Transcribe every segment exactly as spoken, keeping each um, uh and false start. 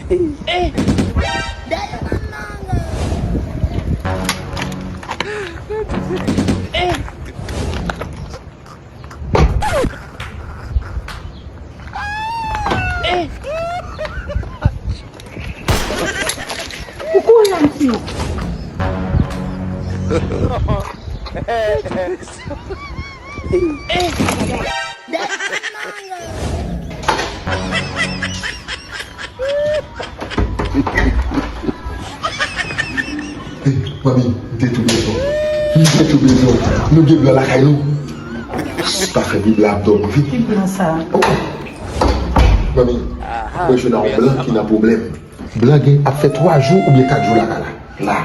Ou kouri la, mesye. Hey, manmi, m te tou bezwen w. M te tou bezwen w. Nou gen blan lakay nou. Pa fè bib la ap dòmi, wi. Ki blan sa? Oh. Manmi, mwen jwenn yon blan ki nan pwoblèm. Blan gen ap fè twa jou oubyen kat jou lakay la. La.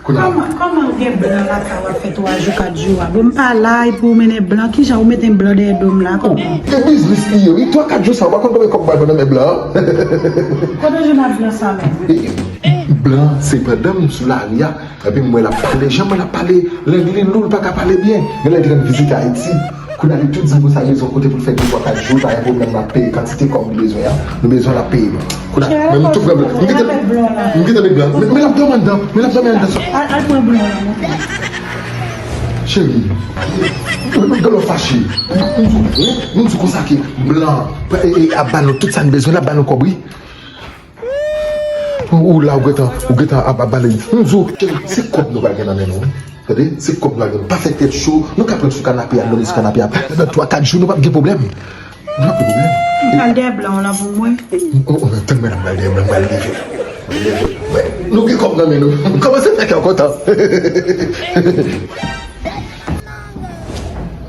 Kounye a. Kòman, kòman ou gen blan lakay w ap fè twa jou, kat jou a? Bon, m pa la, epi ou mennen blan, kijan ou mete blan dèyè do m la, kòman? E biznis li ye, wi. Twa, kat jou sa, ou pa konn konbyen kòb ou pral pran nan men blan an? Kote w jwenn ak blan sa menm? E, e, blan se pandan m sou lari a, epi m wè l ap pale, jan m wè l ap pale, lang li lou, l pa ka pale byen. Gen lè li te konn vizite Ayiti. Kounye a li tou di m konsa li bezwen kote pou l fè de twa kat jou, pa gen pwoblèm, l ap peye kantite kòb li bezwen an, nou bezwen l ap peye nou. Kounye a, men m tou pran blan. M gentan, m gentan met blan. Men, men l ap dòmi anndan, men l ap dòmi anndan. Al, al pran blan an, monchè. Cheri, m, m, m, gade w fache. M, m, m, m di konsa ke blan, e, e, ap ba nou tout sa n bezwen, l ap ba nou kòb, wi. Ou, ou la, ou gentan, ou gentan ap, ap bale. M di w, se kòb nou pral gen nan men nou, wi. Tande, se kòb nou pral gen. Pa fè tèt cho, nou ka pran sou kanape a, dòmi sou kanape a. Pandan twa, kat jou, nou p ap gen pwoblèm. Nou p ap gen pwoblèm. Al dèyè blan w lan pou mwen. O, o, tann mwen la, m pral dèyè blan, m pral leve. M pral leve. Wè, nou gen kòb nan men nou. Kòmanse fè kè w kontan.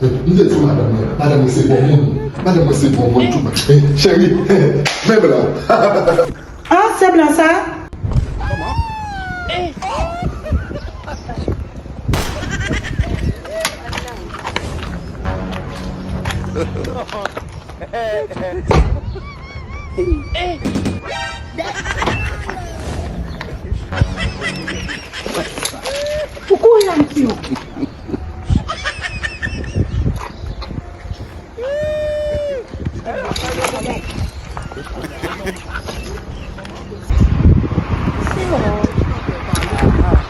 M te di w madanm mwen, madanm mwen se bon moun. Madanm mwen se bon moun tou. Eh, cheri, men blan. Ah, se blan sa? Ou kouri la, mesye.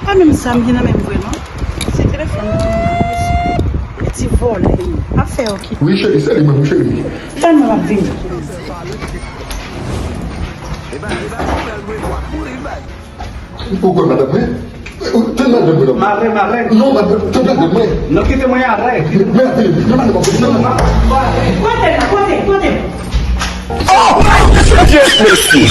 Pa menm sa m gen nan men m vre non. Se telefòn mwen ki nan men m. Ti vòlè. Ap fè yo ki. Wi, cheri, se li menm, cheri. Tann mwen, m ap vini. Ou kwè madanm mwen? Ou tann madanm mwen, non. Mare, mare. Non, madanm, tann madanm mwen. Non, kite mwen arè. Men, men, men, madanm mwen, non, non. Kote l, kote, kote l? Oh! Dieu merci.